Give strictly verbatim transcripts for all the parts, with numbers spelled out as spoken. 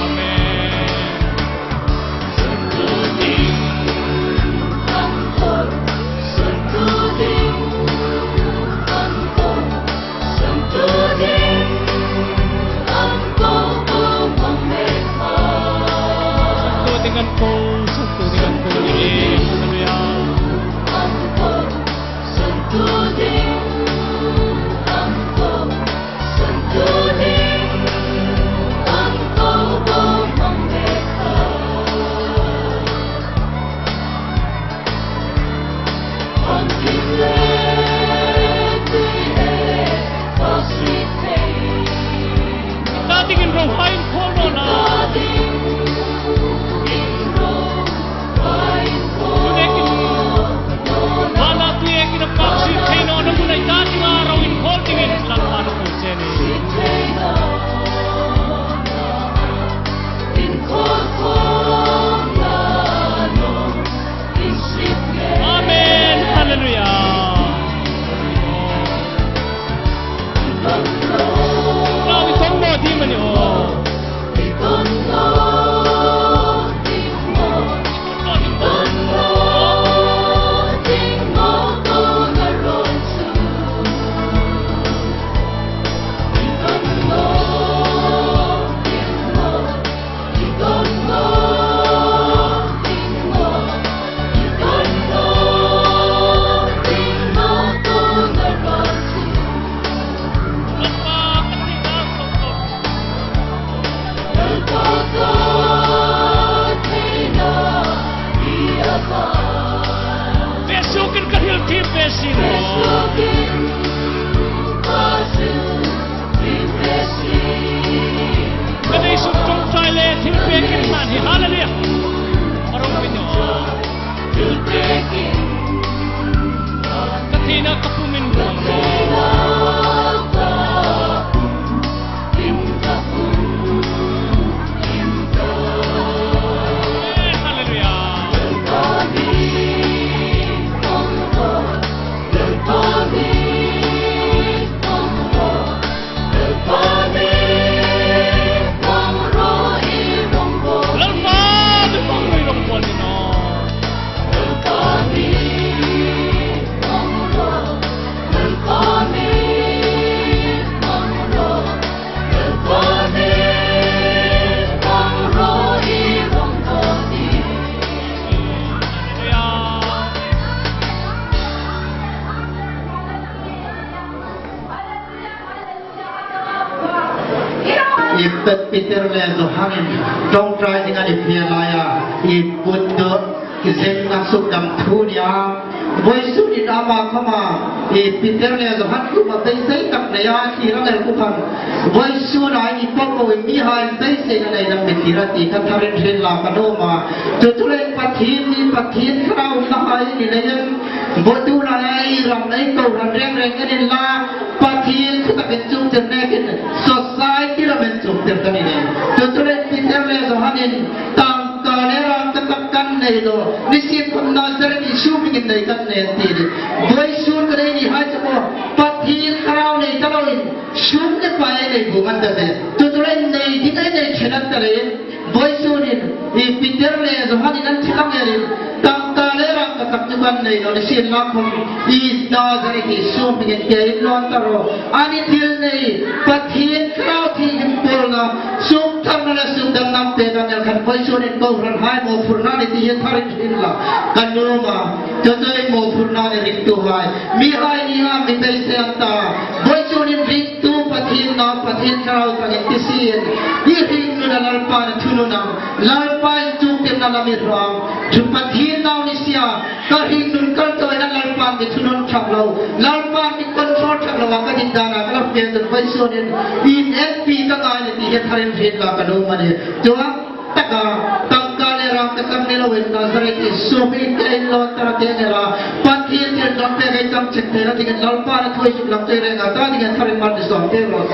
Amen. Santo ding an ko, santo ding an ko, hallelujah. Ta dingin ro hai in khawl naw la. Tunekin, bana tunekin a paksi thei nawna hmun ei ta dinga ro inkhawl dingin Lalpan a ko che ni. Amen. Hallelujah. Ro i tong naw ding a ni aw. Pe sukin ka thil thim pe si naw. Ka nei suk ṭawngṭai le thil pek in hman hi. Hallelujah. A rawng min aw. Ka thina ka pum in. Hallelujah. Lalpa, mi hmang mi rawng pawl ni naw. I Pe-, Peter le Johan in ṭawngṭai ding an hriet laia, i put tu, i zeng a suk dam thu nia. Vawisun in ama khawma, i Peter le Johan kuoma beisei tak neia, thi rang el ku khan. Vawisun a i pawm po i mihai beisei na nei dam mi ti ra ti kha tharin hril la ka nuom a. Chu chu le Pathien mi Pathien thlarau umna hai ni leiin, bo tu la ei ram ei kohran reng reng en inla, Pathien thu tak inchuktir nekin society ram inchuktir ta ni leiin. Chu chu le Peter le Johan in tangka le rangkachak kan nei lo. Nisien khawm Nazareth Isu hmingin nei kan nei an ti ni. Vawisun ka nei ni hai chu maw, Pathien thlarau nei ta loin, sum le pai nei bu man ta te. Chu chu le nei ding ei nei ṭhen an ta leiin. Vawisun in, i Peter le Johan in an thil ang elin, tangka le rangkachak chu kan nei lo, nisien la khawm, i Nazareth Isu hmingin ke in lawn ta ro. An i thil nei, Pathien thlarau thienghlim pawlna, suk tharna le suk damna pek ang el khan vawisun in kohranhai mawphurna ni ti hi tharin hril la ka nuom a. Chu chu ei mawphurna ni ringtuhai. Mihai ni a mi beisei an ta. Vawisun in ring tu Pathien na, Pathien thlarau tangin ti sien. I hringnuna Lalpan a thunun ang. Lalpa inchuktirna lam i hraw ang. Chu Pathien nau ni sia. Ka hringnun kal chauin Lalpan mi thunun ṭhak lo. Lalpan mi control ṭhak lo a ka dit dan a ka la fe chun vawisun in. In en pi ka ngai ni ti hi tharin hril la ka nuom a nih. Chu a taka, tangka le rangkachak ni loin Nazareth Isu hmingin ke in lawn ta ra ti ngai la. Pathien thil dawng pek ei chang chek theina dingin Lalpan a thu ei suklang cheu renga ta dingin tharin mal mi sawm pek rawh.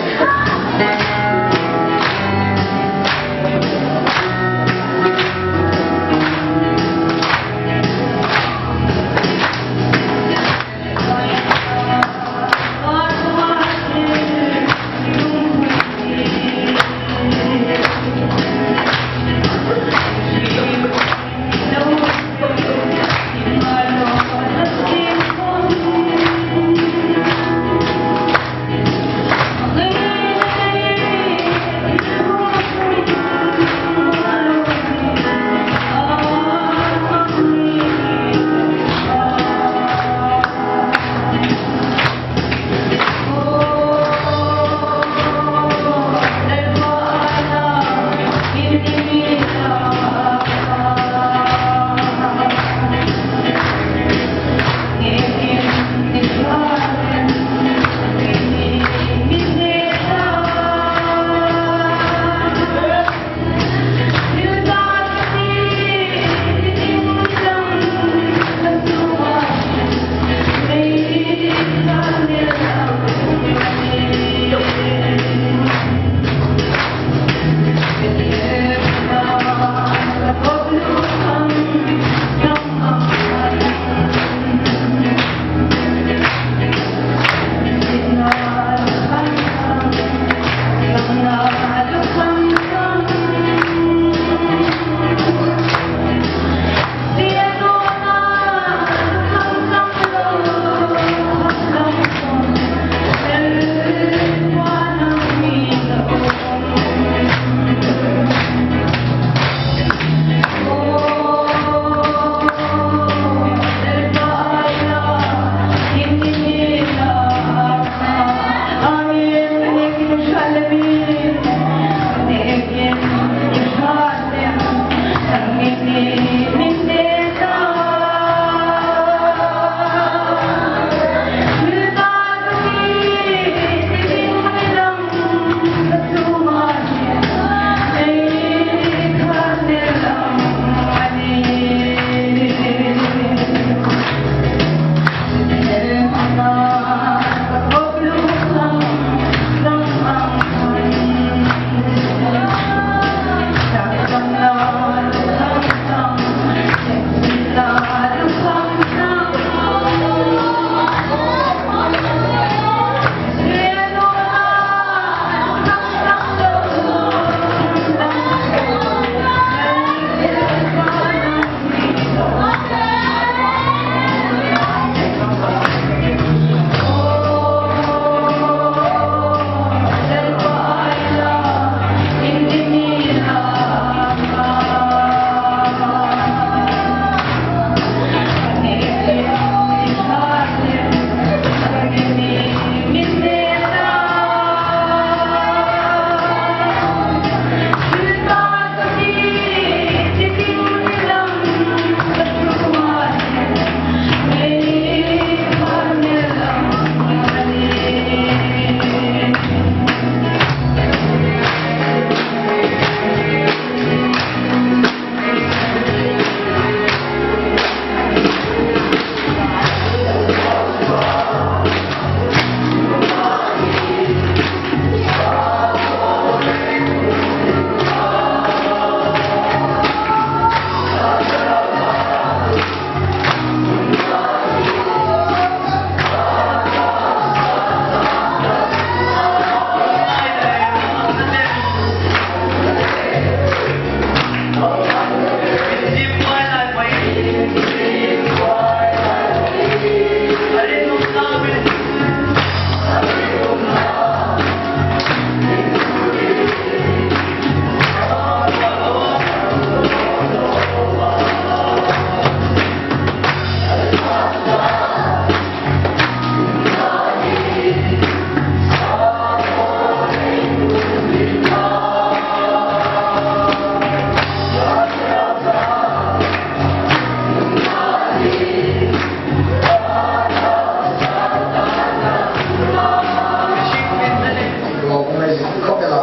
Khawp el a.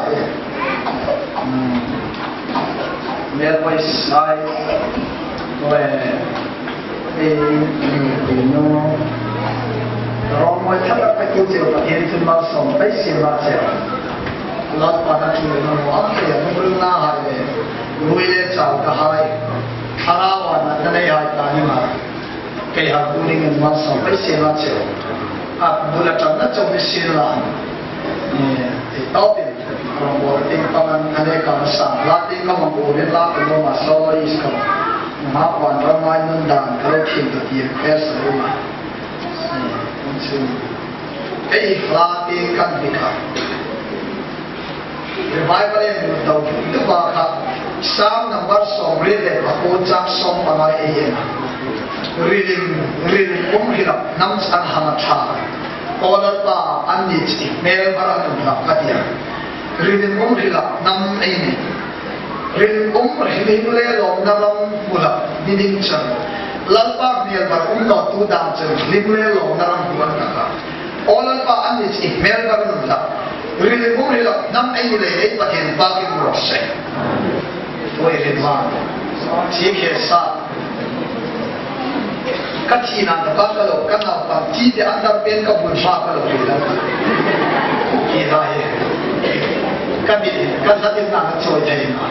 Hmm. Mel paisai. Oi. Ei, ei, ei, no. Rawngmawi ṭha tak peitu cheu Pathien chu malsawm pei sien la cheu. Lalpa na chu le no, a thei a, nu na hai le. Lui le chau ka hai. Thlarau a na nei hai ta ni ma. Kei ha bu dingin malsawm pei sien la cheu. A bula ṭanna chau ni sien la. Ni, ei tawpin. Rawngbawl tieng pang an, an le ka sa, hla tieng ka hmang u rin la ka lo ma soloist ka. Mapui ram ngai nun dan ka lo thiem ta ti request a um a. Ei hla tieng kan dik a. Revival in dau tu ba kha. Psalm number sawmriet le pakua chang sawm panga ei en a. Rilim, rilim um hrila hnam chang hang a ṭha. Aw Lalpa, anni chu i hmêl bar a nun hlak ka ti a. Rilim um hrila hnam ei nih. Rilim um hlim le lawmna ram hmu hlak ni ding chun. Lalpa hmêl bar um naw tu dam chun hlim le lawmna ram hmu an taka. Aw Lalpa, anni chu i hmêl bar a nun hlak. Rilim um hrila hnam ei ni leiin ei Pathien pa ki rawh se. Oi, rin ma. Chi khe sa. Ka thina ka pa ka lo, ka naupa thi te an dar pen ka bul hma ka lo ri lo. Hi la hi. Ka bi, ka sa tin na ka choi thei ma.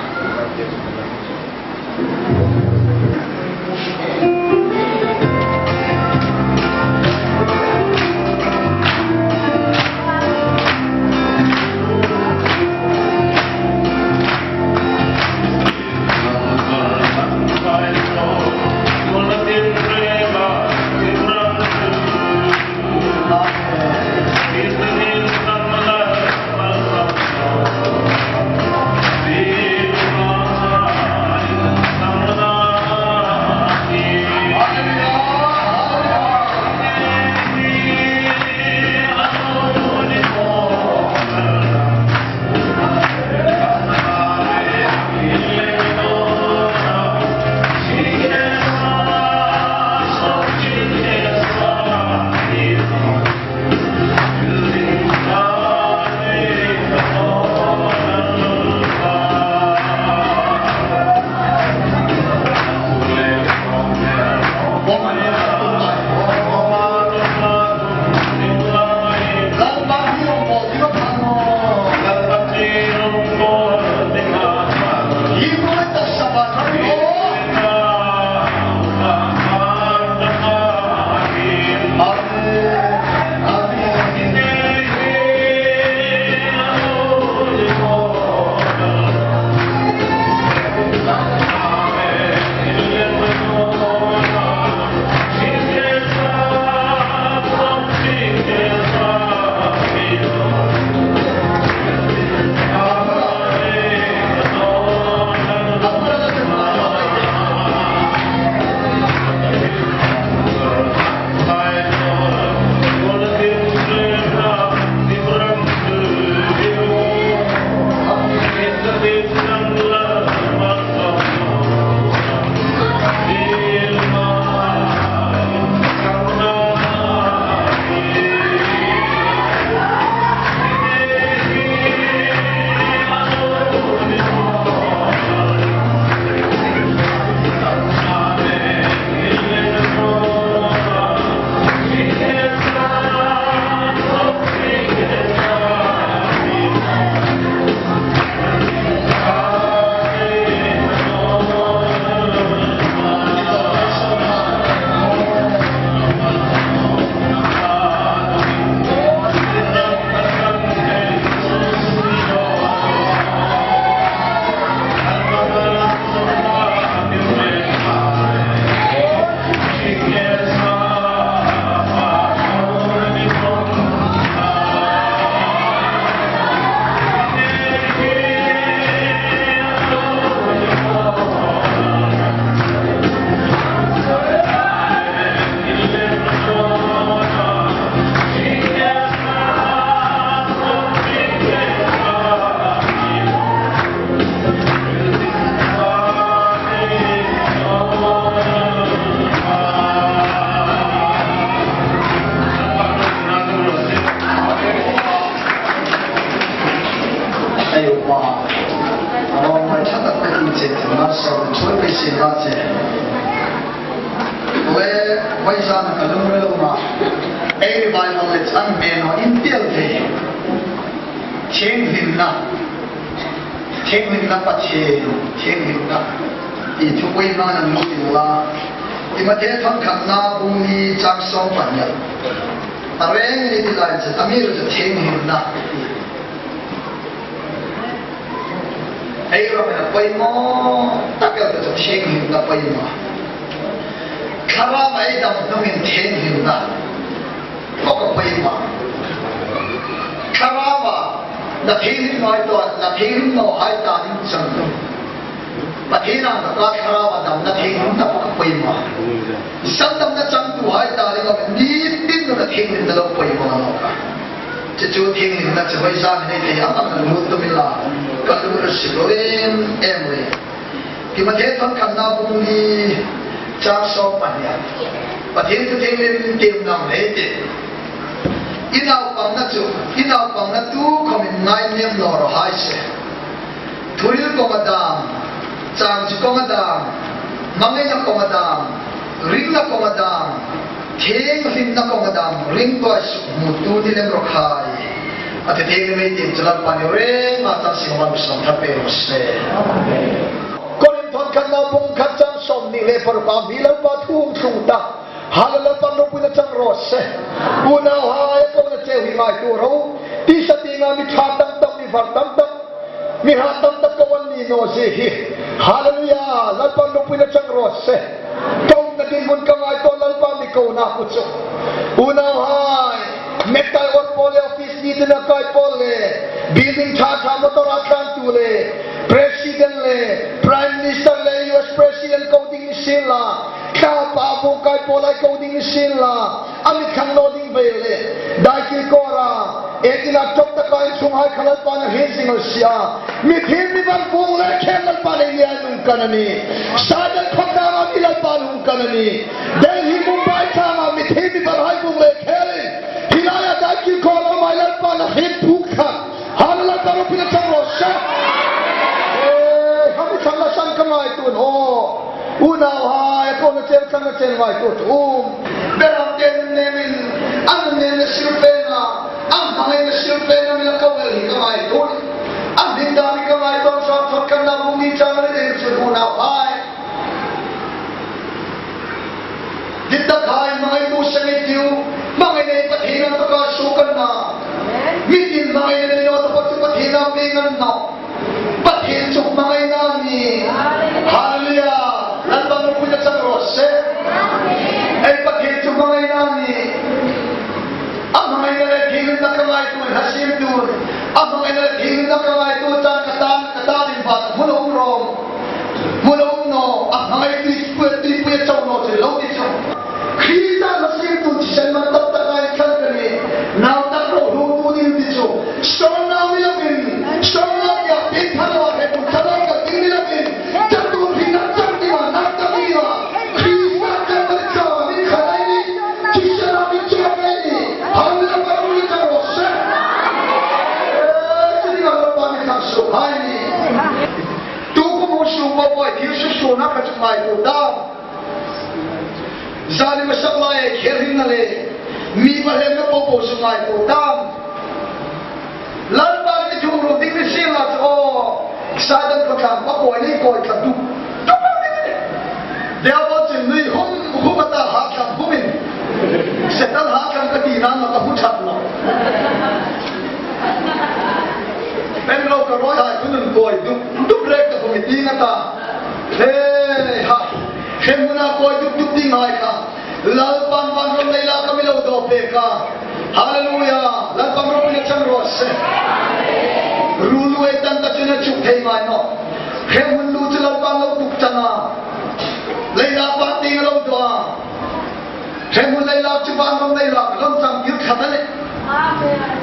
Ei upa, a rawng mai ṭha tak tak in che, na so choi pe si la che. Le, vai sa na ka lung re lo ma. Ei revival le chan me no in tel te. Thienghlimna. Thienghlimna Pathien, thienghlimna. I thupui ma nan mu tin la. I Mathe thawnkhatna bung hni chang sawm pahni. A reng ni ti lai che, a mi ru che thienghlimna. Ei ro na poimaw, tak el ta chu thienghlimna poimaw. Thlarau ei dam hnungin thienghlimna. Bok a poimaw. Thlarau a, na thienghlim hai ta, na thienghlim naw hai ta ding chang hnung. Pathien ang ka thlarau a dam na thienghlimna bok a poimaw. Sandamna changtu hai ta ding a, ni tin na thienghlimna lo poimaw naw ka. Chu chu thienghlimna chu vai zan nei thei ang ang lut tu mi la. Ka lu ra si lo em em le. Ti Mathe thawnkhatna bung hni chang sawm pahni. Pathien thu thienghlim tiem nam hei ti. I naupangna chu, i naupangna tu khawmin ngai nem naw raw hai se. Thuhril kawng a dam, chang chu kawng a dam, hmangaina kawng a dam, ringna kawng a dam, thienghlimna kawng a dam, ring tuai suk hmu tu ni lem raw khai. A ti thienghlim ei tiem chu Lalpan ei reng ma chang sing a mi sawm tha pei raw se. Korinth thawnkhatna bung khat chang sawmhni le paruk a mi Lalpa thu hung tlung ta. Hallelujah, Lalpan ropuina chang raw se. Unauhai, ko na cheu hi ngaituo ro. Tisa tienga mi ṭha tam tam, mi var tam tam, mi hrat tam tam ko an ni naw zie hi. Hallelujah, Lalpan ropuina chang raw se. Ko na dinhmun ka ngaituo, Lalpa mi ko na ku chu. Unauhai, mek kai or pawl le, office ni tina kai pawl le, building ṭha ṭha motor a tlantu le, president le, prime minister le, U S president ko ding ni sien la. Thlapa bu kai pawl ai ko ding ni sien la, a mi khang naw ding ve le. Dai kil kawra, e ina chok ta kai chung hai kha Lalpan a hriet zing a sia. Mithiem mi var vung le khel Lalpan ei nia lung kan a nih. Satan khawm dama mi Lalpan hung kan a nih. Delhi Mumbai changa mithiem mi var hai vung le khel. Hi laia dai kil kawra mai Lalpan a hriet buk kha. Hallelujah, Lalpan ropuina chang raw se. Eh, hami chang la san ka ngaituo naw. Unauhai, ko na cheu chang na cheu ngaituo tu. Beram te nemin, an nem na sil pe na, an hmangai na sil pe na mi la ka wel hi ka ngaituo. An hming dam hi ka ngaituo, sa thot kan na bung hni chang le ding chu unauhai. Dit tak hai hmangai bu seng ei tiu, hmangai nei Pathien a taka su kan na. Mi tin hmangai nei naw ta pa chu Pathien a pe ngan naw. Pathien chu hmangaina a nih. Hallelujah. Lalpan ropuina chang raw se. Ei Pathien chu hmangaina a nih. A hmangaina le thienghlimna ka ngaituo, ha sim tu. A hmangaina le thienghlimna ka ngaituo, chang ka tan, ka tan in ba, hmu lo ro. Hmu lo naw, a hmangai tuipui, tuipui a chau naw chu lo ti chu. Krista na siem tu thisen man tak tak ai khan ka ni. Nau tak ro hlu tu ding ti chu. Sawm nau mi lovin, sawm nau ya pin phan lo he kun tha lo ka ding mi lovin. Chang tu phi na chang ti ma na chang ti ma. Krista chang ma chang ma mi kha lai ni. Thisen a mi chu lai ni. Hallelujah, Lalpan ropuina chang raw se. Eh, chu ni Lalpan mi khang su hai ni. Tu ko mu su po po thil su su na ka chu ngaituo ta. Zani masak lai khel hin na le, mi va lem na po po su ngaituo ta. Lalpan mi thung ro ding ni sien la chu, o, Satan ko tlang, ma koi ni koi tlang tu. Tu pa ni. Dia bo chin nui hum, hum ta ha tlang hum in. Satan ha tlang ka ti nan ma ka hu chat lo. Pen lo ka roi hai tu nun koi tu, tu brek ka hum ti na ta. He, ha. He muna koi tu, tu ti ngai ka. Lalpan van ram nei la ka mi lo do pe ka. Hallelujah. Lalpan ropuina chang raw se. Rul lu ei tan ta chun a chuk thei mai naw. He mun lu chu Lalpan lo tuk chang a. Leilak pa ting lo do a. He mun leilak chu van ram leilak lam chang bil khat a le.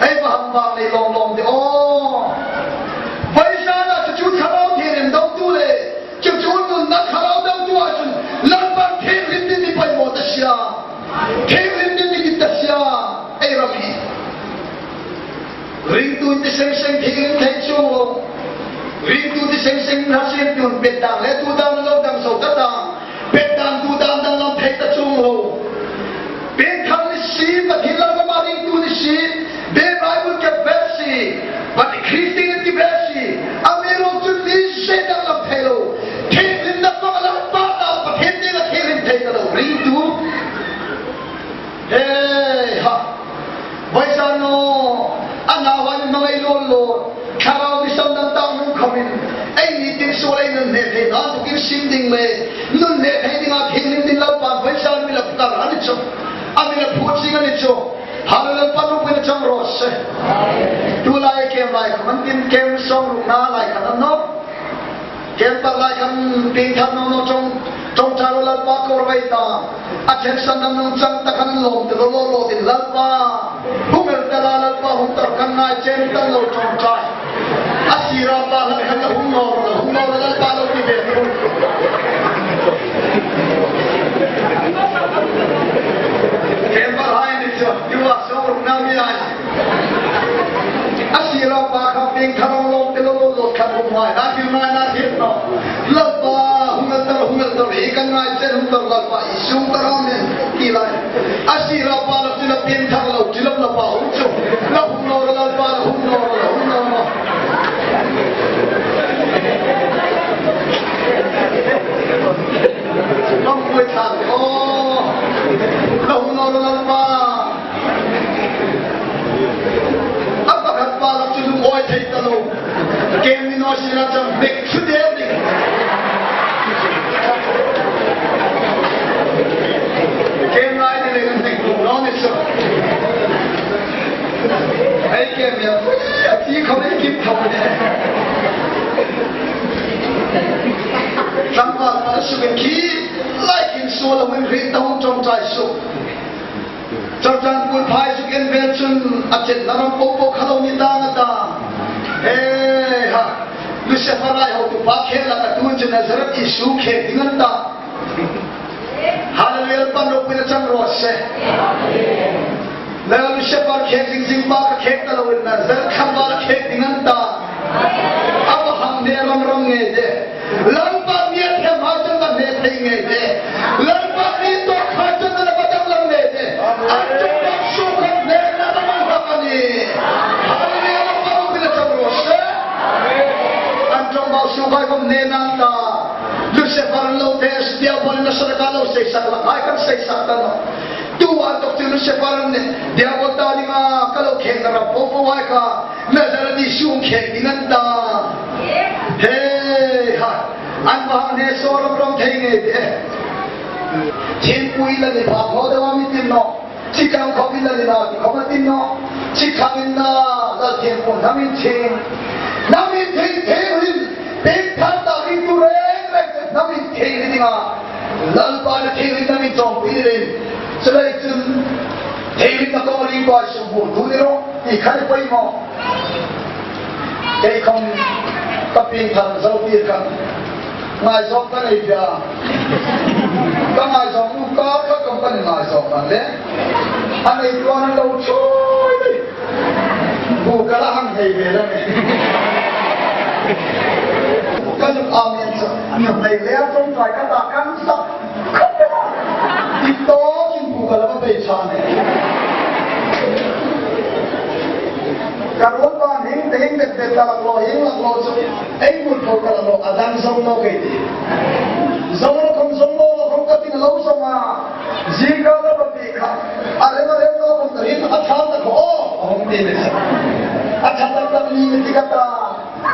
Ei va hang vang nei lawm lawm de aw. Vai sa na chu chu thlarau thienghlim dawng tu le. Chu chu nun na thlarau dawng tu a chun Lalpan thienghlim ding mi poimaw ta sia. Thienghlim ding mi dit ta sia. Ei ram hi. Ringtu ti seng seng thienghlim thei chu. Ringtu ti seng seng na sien tun pet dan le tu dan lo dang zo ka ta. Pet dan tu dan dang lam thei ta chuong lo. Piengthar ni si, Pathien lalgama ringtu ni si, Bible ke ve si, Pathien Kristien ni ti ve si, amiruokchu ni si dang lam thei lo. Thienghlimna pa Lalpa ta, Pathien dinga thienghlim thei ta lo ringtu. He ha. Vawisun naw, a nauhai mi hmangai lo lo. Thlarau mi sandam tang nun khawmin, ei ni tin suol ei nun hne thei, na tukin sim ding le, nun hne thei dinga thienghlim ding Lalpa vawisun mi la kar a ni chu. A mi la phut zing a ni chu. Hallelujah, Lalpa ropuina chang raw se. Tu lai kem lai khawm an tin, kem sawm rukna lai khan an nawh. Kem par lai khan piengthar naw naw chawng, chawngchai lo Lalpa kawr vei ta. A chen san dam nung chang ta khan lawm ta lo lo lo ding Lalpa. Hung el ta la Lalpa hung tar kan ngai chen ta lo chawngchai. A sira pa la khan la hung naw la, hung naw la Lalpa lo ti ve. Kem par lai ni chu, you are so organized. A sira pa kha piengthar lawm ta lo lo lo khan hung ngai, na thil ngai, na thil naw. Lalpa, hung el ta, hung el ta, hi kan ngai chen hung ta Lalpa, i sung ta ram nen, ti lai. A sira pa la tin a piengthar lo, ti lo Lalpa, hung chu. La hung naw, Lalpa, la hung naw, la hung naw. Lam pui than, oh. La hung naw, Lalpa. A pakhat pa la chu lungawi thei ta lo. Kem ni naw si la chang bek chu de ni. Kem lai ni le kan hnek lo naw ni chu. Ei kem ya. A ti khawm ei kip khawm. Tlangval pa su kan khi lai kin su la mun ri ta hung chawngchai su. Chawngchai kul phai su ken vel chun a chetna ram po po kha lo ni ta nga ta. He ha. Lucifer ai hotu pa khel la ka tun chun Nazareth Isu khel ding an ta. Hallelujah, pan ro pina chang ro se. Na Lucifer khel zing zing pa ka khel ta lo in Nazareth kham pa la khel ding an ta. A pa hang ne ram ram nge de. Lalpa mi a thiem hai chun kan hne thei ngei de. Lalpa mi tawk hai chun kan va danglam ngei de. An ṭawngbau suok khan hnena kan hang hlak a nih. Hallelujah, Lalpa ropuina chang raw se. An ṭawngbau suok hai khawm hnena an ta. Lucifer an lo test, Diabol in a sarak a lo seisak hlak hai khan seisak ta nawh. Tu an tawk chu Lucifer an nih. Diabol ta dinga ka lo khêkna ram po po hai kha. Nazareth Isu khêk ding an ta. He ha. An va hang hne saw ram ram thei ngei de. Thingpui la ni pha thaw deu a mi tin nawh. Chi kang khawm i la ni na ti khawm a tin nawh. Chi kang in na Lal Thienghlim hnam inthieng. Hnam inthieng thienghlim. Piengthar ta ringtu reng reng hnam inthieng ni dinga. Lalpa na thienghlim hnam inchawmpui ni leiin. Chuleiin chun thienghlimna kawng ringtu sung bu tu ni ro. Ti kha ni poimaw. Kei khawm ka piengthar zo tir khan ngaizawng ka nei bia. Ka ngaizawng nu ka ka company ngaizawng kan le. A neitu an lo chuoi. Bu ka la hang hei ve la ne. Ka zuk am en sa. Ni hei le a tawng tai ka ta kan sa. Ti tawkin bu ka la ka pei chang. Ka ruol pa hing te hing det det ta lak lo, hing lak lo chu. Ei mut pho ka la lo, a dang zong lo kei ti. Zong lo khom zong lo, lo khom ka tin lo zong a. Zing ka la ba pi kha. A rem a rem lo khom ka hin a thang ta kho. A hong ti le sa. A thang ta ta ni ti ka ta.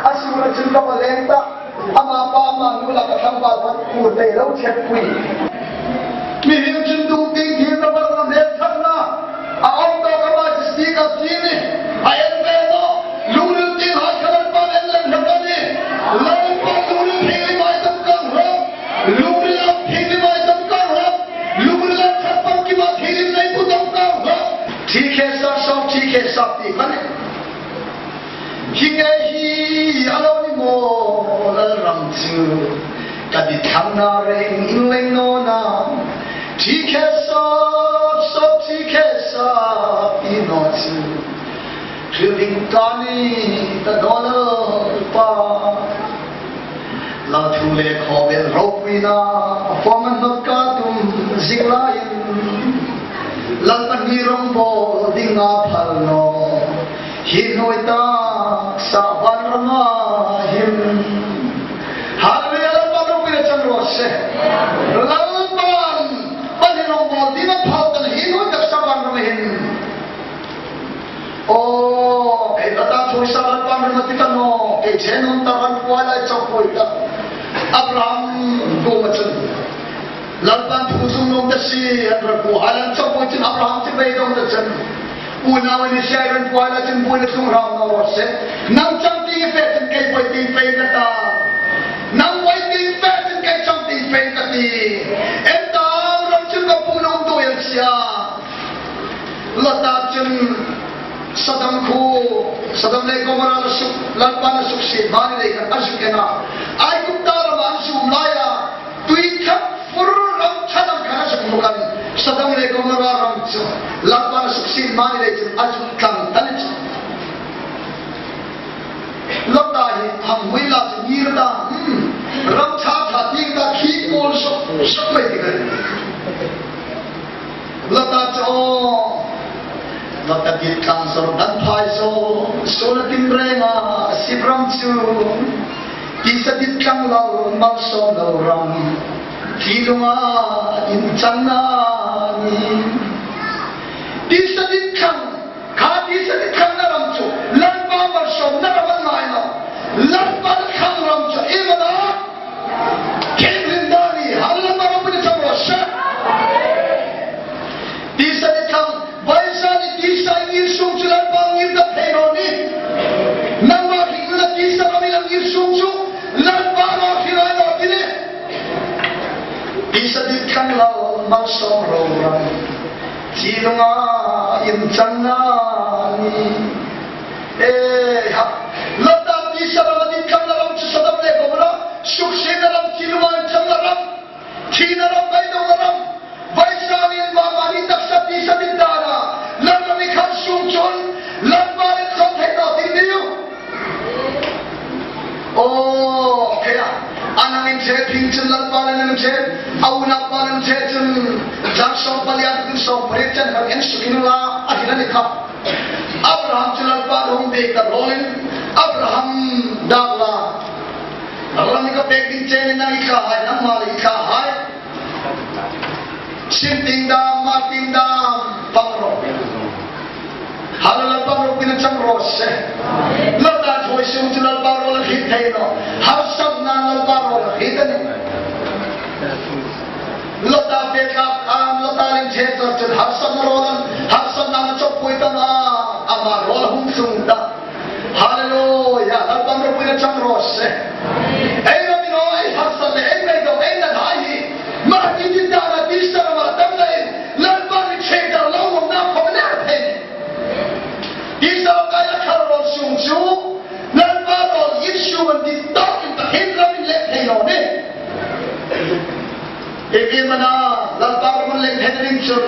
A su la chun ka ba leng ta. Ama pa ama nu la ka thang ba ba ku te lo chet pui. Mihring chun dung ting thim na bar na met thang na. A awm tawk a ma ti si ka ti ni. A en ve naw. Lungril tin hai kha Lalpa en lem hlak a nih. Lalpa lungril thil mai tam kang hlak. Lungril a thil mai tam kang hlak. Lungril a thak pang ki ma thil nei pu tam kang hlak. Thi khe sa sawm thi khe sa ti kha ni. Hi nge hi a lo ni maw Lalram chu, ka dit thangna reng inleng naw na. Thi khe sap sap thi khe sap i naw chu, thil ding ka ni ta naw Lalpa. Khawvel ropuina form an hnawt ka tum zing laiin, Lalpa hni rawngbawl dinga phal naw hi hnuoi taksa vanrama hin. Hallelujah, Lalpa ropuina chang raw se. Lalpan pahni rawngbawl dinga phal ta hi hnuoi taksa vanrama hin. Aw, kei la ta thu sa Lalpan ram a ti ta naw, kei chen hung ta ran kuai lai chawk kuai ta. Abraham kuoma chun Lalpan thu sung nuom ta si, an ran kuai lai chawk kuai chun Abraham chu beidong ta chun. Unau ni siai ran kuai lai chun buoina tlung hram naw raw se. Nang chang ti fe chun kei poi ti fe ka ta. Nang poi ti fe chun kei chang ti fe ka ti. Em ta ram chun ka pu nong tu yang sia. Lota chun Sodom khu, Sodom le Gomorrah la suk, Lalpan a suksiet mani lei khan a zuk en a. Aigupta ram an zuk laia, tui thak fur ram ṭha lam khan a zuk hmu khan, Sodom le Gomorrah ram chu Lalpan a suksiet mani lei chun a zuk tlang ta ni chu. Lota hi hang hui la chu ngir ta, hmm, ram ṭha ṭha ti ta khi kul suk, suk mai ti khan. Lota chu, Lota dit tlang Jordan phai chu, suolna tinrenga sip ram chu, tisa dit tlang lo, malsawm lo ram, thi lunga inchangna ni. Tisa dit tlang, kha tisa dit tlangna ram chu, Lalpa malsawmna ram a ni naw. Lalpa thlang ram chu, i mana, Khem rin dani, hal Lalpa ropuina chang raw se. Tisa ni thang, vaisa ni tisa ngir sung chu Lalpa ngir ta thei naw ni. Nangma hringna tisa ram i la ngir sung chu, Lalpa ro hri rai naw ti ni. Tisa dit tlang lo, malsawm lo ram, thi lunga inchangna ni. E ha, Lota tisa ram a dit tlangna ram chu Sodom le Gomorrah, suksietna ram, thi lunga inchangna ram, thina ram, beidongna ram. Vaisanin mamaw ni taksa tisa dit dana, Lalpa mi khan sung chun, Lalpa le kham thei naw ti ni u. Aw, kei a, a nang inche phing chun Lalpa le nang inche, a unaupa nang inche chun, tlang sawm pali a, sawm pali chen kan en sukin la, a hin a ni kha. Abraham chu Lalpa hung bik ta rawlin, Abraham dak la. Lalpa mi ka pek ding chen nang i kha hai, nangma le i kha hai. Sin ting dam, ma ting dam, pang ro. Hal Lalpa ropuina chang raw se. Lota thoi sung chu Lalpa ro la hriet thei naw. Harsatna Lalpa ro la hriet a ni. Lota pek a, am, Lota leng che char chun harsatna ro la, harsatna chawk pui ta na, ama ro la hung sung ta. Hallelujah, Lalpa ropuina chang raw se. Ei ram i naw, ei harsat le, ei beidong, ei na dai hi. Ma ti ti ta na ti sa ma tam le, Lalpa ni che ta lo na ko na thei. Ti sa ka ya kha ro sung chu, Lalpa ro i su man ti to in ta hin ram le thei lo ni. Ei pi mana, Lalpa ro le thei ring chun.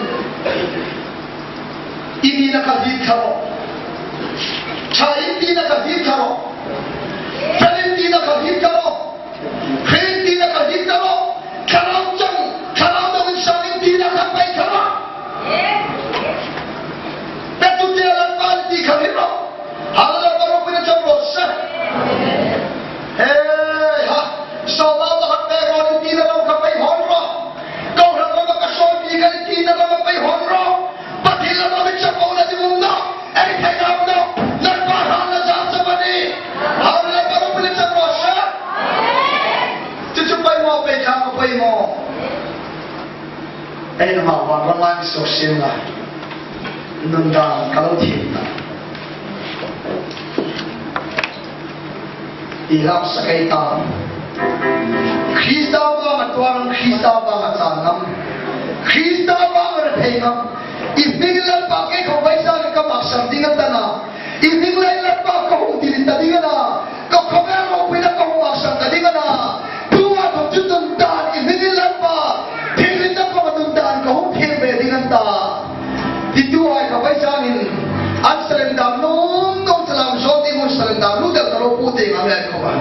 I tina kha hriet kha ro. Ṭha i tina kha hriet kha ro. Fel i tina kha hriet kha ro. Hre i tina kha hriet kha ro. Thlarau chang, thlarau dong insan i tina kha pei kha ro. Pe tu tina Lalpa ti kha hriet ro. Hallelujah, Lalpa ropuina chang raw se. He ha. Sawma ba khat pei ro i tina ro kha pei hon ro. Kohran ro ka sawi ti ka i tina ro pei hon ro. Pathien ram a mi chapona ding um naw, ei thei naw naw, Lalpa hla na chang chapa ni. Hallelujah, Lalpa ropuina chang raw se. Chu chu poimaw, pei thang ka poimaw. Ei na ma wan ram lai mi sok sim la. Nun dan ka lo thim ta. I lam sa kei ta. Krista vanga tuar, Krista vanga chan ngam. Krista vanga rethei ngam. I hming Lalpa kei khawm vaisa le ka maksan ding a ta na. I hming lai Lalpa ka hung dil ta ding a na. Ka khawvel ropuina ka hung maksan ta ding a na. Tuta khawm chu nun dan i hming Lalpa. Thil ri ta khawm nun dan ka hung thiem ve ding a ta. Ti tu ai ka pai changin, an salin dam nuom nuom chalam zawng ding hun salin dam nuom deu ta lo pu te ngam le ko ba.